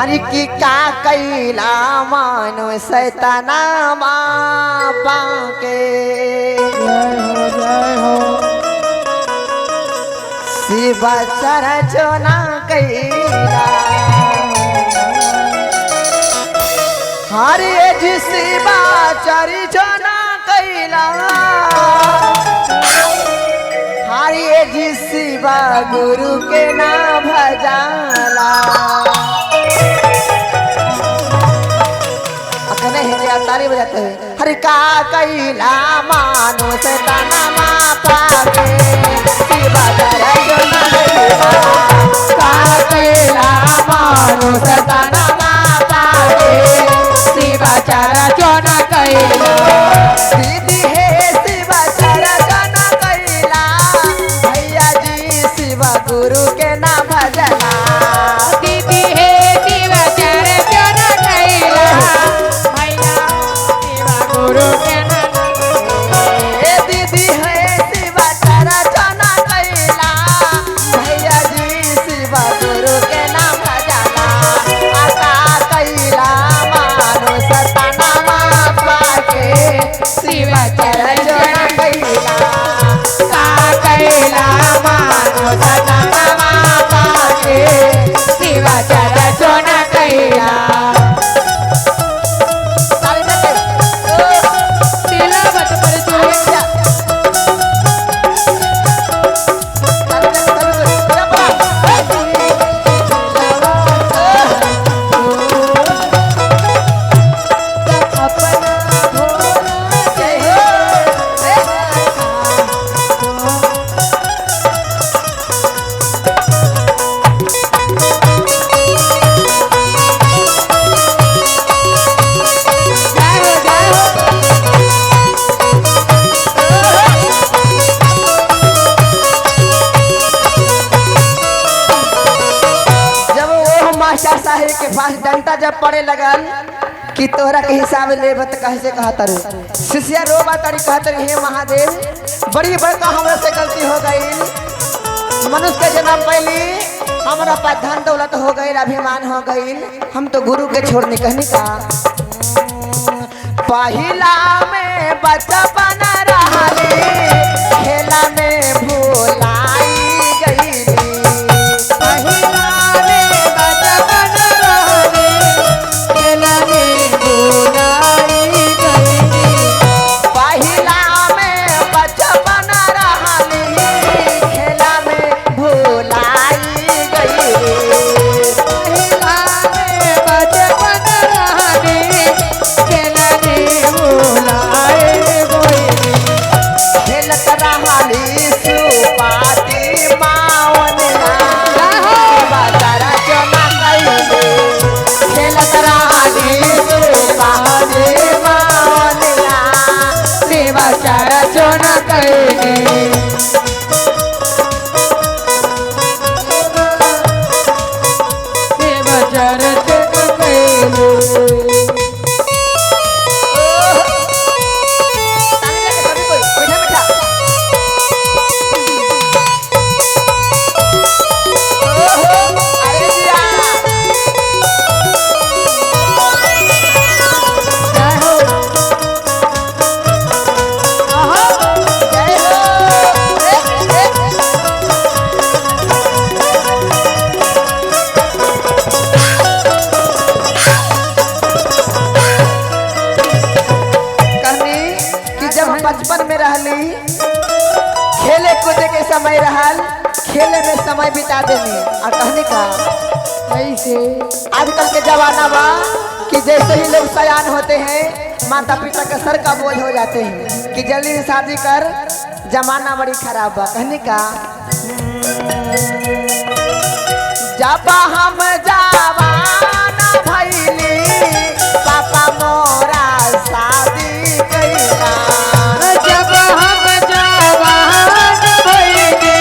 हरि की का कैला मानो सैताना पाके। जय हो जय हो। शिवा चरचना कैला हरे जी शिवा चरचना कैला हरे जी शिवा गुरु के ना भजाला। अखने हिंदी ताली बजाते हुए हरि का कैला मानो सैताना पाके शिवा चरचना कैला का कैला मानो सैताना पाके शिवा चरचना कैला। दीदी हे शिवा चरचना कैला भैया जी शिवा गुरु के ना भजना। दीदी हे शिवा चरचना कैला भैया शिवा गुरु के ना। हे दीदी हे शिवा चरचना कैला भैया जी शिवा गुरु के ना भजना। आका कैला मानो सताना पाके शिवा चरचना चरचना कैला का कैला मानो सताना पाके शिवा चरचना कैला। ताली बजाते। तिलवत पर चूड़ा अपना भोला जय हो जय हो। जब वो मास्टर साहब के पास डंडा जब पड़े लगल कि तोहरा के हिसाब ले बत कैसे कहत रे शिष्या रोबा तारी कहत रे हे महादेव बड़ी बड़का हमरा से गलती हो गई मनुष्य के जन्म पहली हमरा पास धन दौलत हो गई अभिमान हो गई हम तो गुरु के छोड़ने कहने का। पहिला में बचपन रहले खेला में भूलाई गई। पहिला में बचपन रहले खेला में भुलाई गई। पहिला में बचपन रहली खेला में भुलाई गई। पहिला में बचपन रहले खेला में भुलाई गई। खेलत रहली सुपाती मावनिया चरचना कैले। खेलत रहली सुपाती मावनिया शिवा चरचना कैले। शिवा चरचना कैले। बैठा बैठा ओहो अरे जिया जय हो। आहा। जय हो। ए, ए। कहनी कि जब हम बचपन में रहली खेले कूदे के समय रहल खेले में समय बिता देनी। और कहनी का ऐसे आजकल के जमाना बा कि जैसे ही लोग सयान होते हैं माता पिता के सर का बोझ हो जाते हैं कि जल्दी से शादी कर जमाना बड़ी खराब बा। कहने का जब हम जवान भइली पापा मोरा शादी कैला। जब हम जवान भइली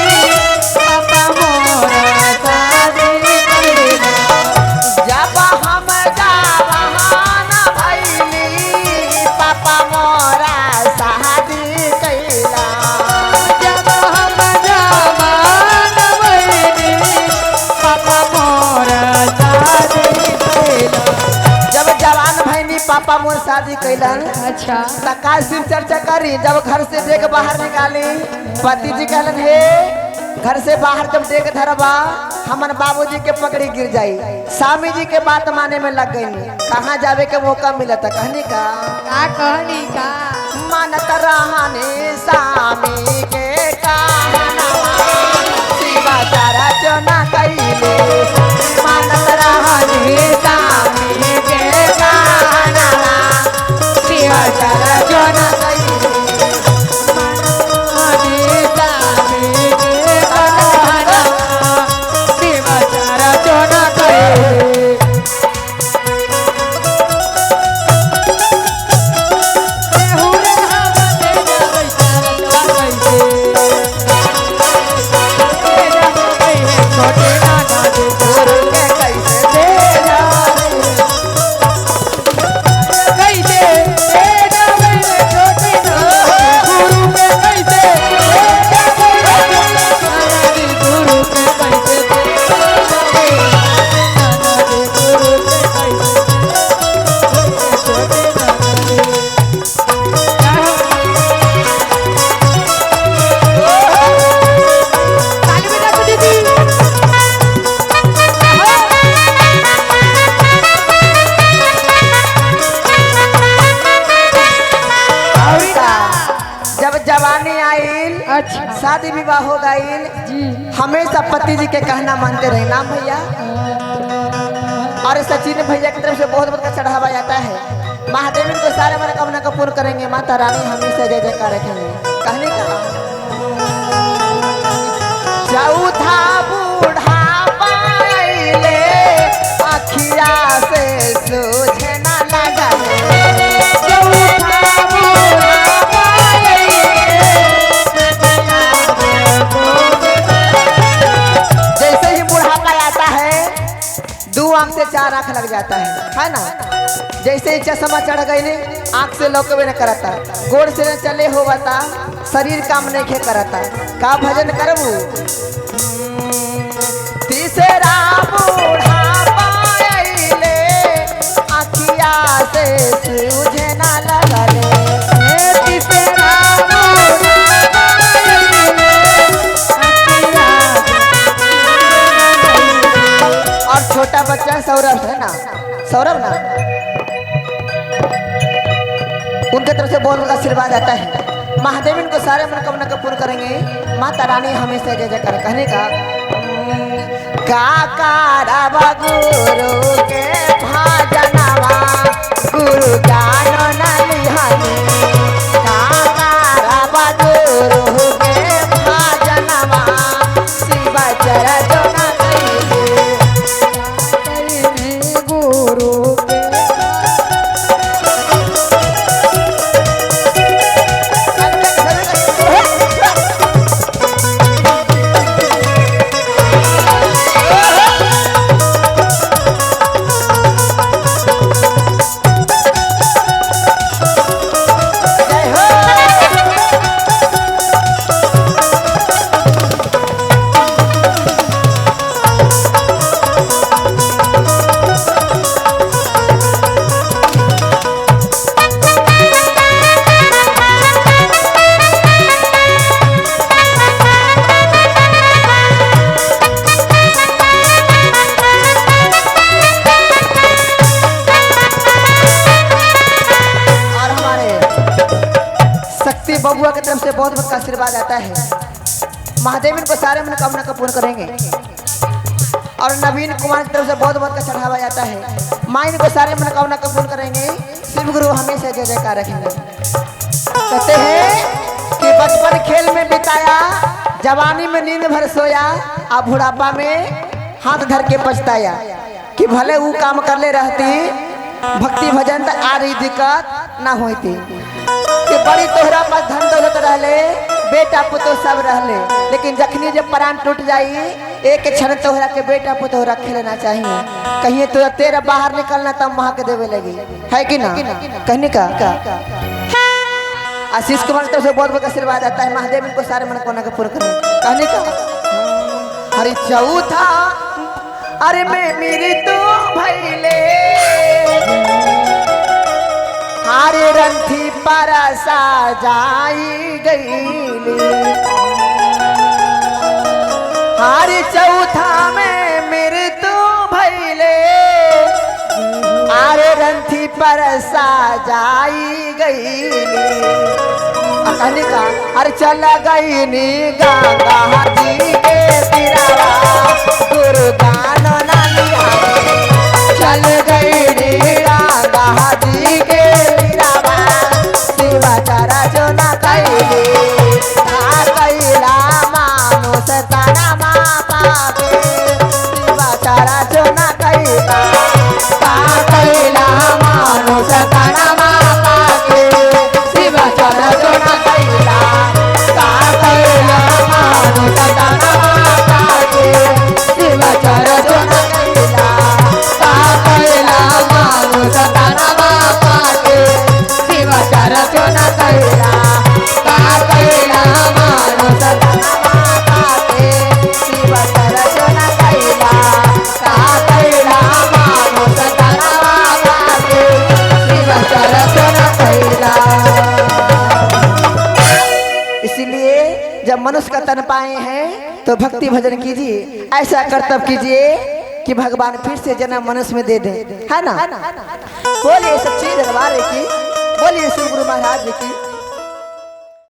पापा मोरा शादी कैला। जब हम जवान भइली पापा मोरा शादी कैला। जब हम जवान भइली पापा मोरा शादी पापा मोर शादी कैलन। अच्छा तका शिव चर्चा करी जब घर से देख बाहर निकाली पति जी कहलन हे घर से बाहर जब देख धरबा हमन बाबूजी के पकड़ी गिर जाई। स्वामी जी के बात माने में लग गई, कहाँ जावे के मौका मिलता। कहनी का का कहनी का मानत रहनी स्वामी के कहनवा शिवा चर्चा न कइले। मानत रहनी स्वामी के कहनवा शिवा चर्चा न कइले। गुरु के कैसे दे जावे और का जब जवानी आईल अच्छा शादी विवाह हो गईल जी हमेशा पति जी के कहना मानते रहे ना भैया। और सचिन भैया की तरफ से बहुत बहुत चढ़ावा जाता है। महादेव को सारे मनोकामना को पूर्ण करेंगे। माता रानी हमेशा जय जयकार रखेंगे। कहने का चौथा बूढ़ा आइले अखिया से सूझे ना लगले। चौथा बूढ़ा जैसे ही बुढ़ापा आता है दो आंख से चार आंख लग जाता है ना। जैसे ही चश्मा चढ़ गई आंख से लौकबे न करता, गोड़ से न चले हो बता, शरीर काम नहीं खे करता, का भजन करबू। तीसरा बुढ़ापा आइले अखिया से सूझे ना लगले। और छोटा बच्चा सौरभ है ना, सौरभ ना, उनके तरफ से बहुत बहुत आशीर्वाद आता है। महादेव इनको सारे मनोकामना को पूर्ण करेंगे। माता रानी हमेशा जय जयकार। कहने का काका गुरु के भजनवा गुरु ज्ञान न लिहानी। काका गुरु के भजनवा शिव चरण न कइले। गुरु जय हो। और हमारे शक्ति बबुआ की तरफ से बहुत बहुत आशीर्वाद आता है। महादेव इनको सारे मनोकामना को पूर्ण करेंगे। और नवीन कुमार की तरफ से बहुत बहुत का चढ़ावा जाता है। माँ इनको सारे मनोकामना को पूर्ण करेंगे। शिव गुरु हमेशा जय जयकार रखेंगे। कहते हैं कि बचपन खेल में बिताया, जवानी में नींद भर सोया, अब बुढ़ापा में हाथ धर के पछताया कि भले वो काम कर ले रहती भक्ति भजन तो आ रही दिक्कत ना होती। कि बड़ी तोहरा पास धन दौलत रहले, बेटा पुतोह सब रहले, लेकिन जखनी जब प्राण टूट जाई एक क्षण तोहरा के बेटा पुतोह रखे लेना चाहिए। कहीं तो तेरा बाहर निकलना तब वहां के देवे लगी है कि ना। कहने का आशीष कुमार की तरफ से बहुत बहुत आशीर्वाद आता है। महादेव इनको सारे मनोकामना को पूर्ण करें। कहने का हरि चौथा अरे मैं मेरी तो भैले पर साजाई गईली। हारी चौथा में मृत्यु भइले, आरे रंथी पर साजाई गईली। कहने का अरे चल गई नी गंगा जी के तीरावा, गुरु गान नानी चल गई नी गंगा जी के तीरावा, शिवा चारा जो ना कैली का कैला मानुष तारा मा पापे, शिवा चारा जो ना कैला का कैला मानुष तारा मा पापे, शिवा चारा जो ना कैला का कैला मानुष तारा मा पापे, शिवा चारा जो ना कैला का कैला मानुष तारा मा पापे, शिवा चारा जो ना कैला का कैला मानुष तारा मा पापे, शिवा चारा जो ना कैला का कैला मानुष तारा मा पापे, शिवा चारा जो ना कैला। इसलिए जब मनुष्य का तन पाए हैं तो भक्ति भजन कीजिए, ऐसा कर्तव्य कीजिए कि भगवान फिर से जन्म मनुष्य में दे दे, है ना। बोलिए सच्चे दरबार की, बोलिए शिव गुरु महाराज की।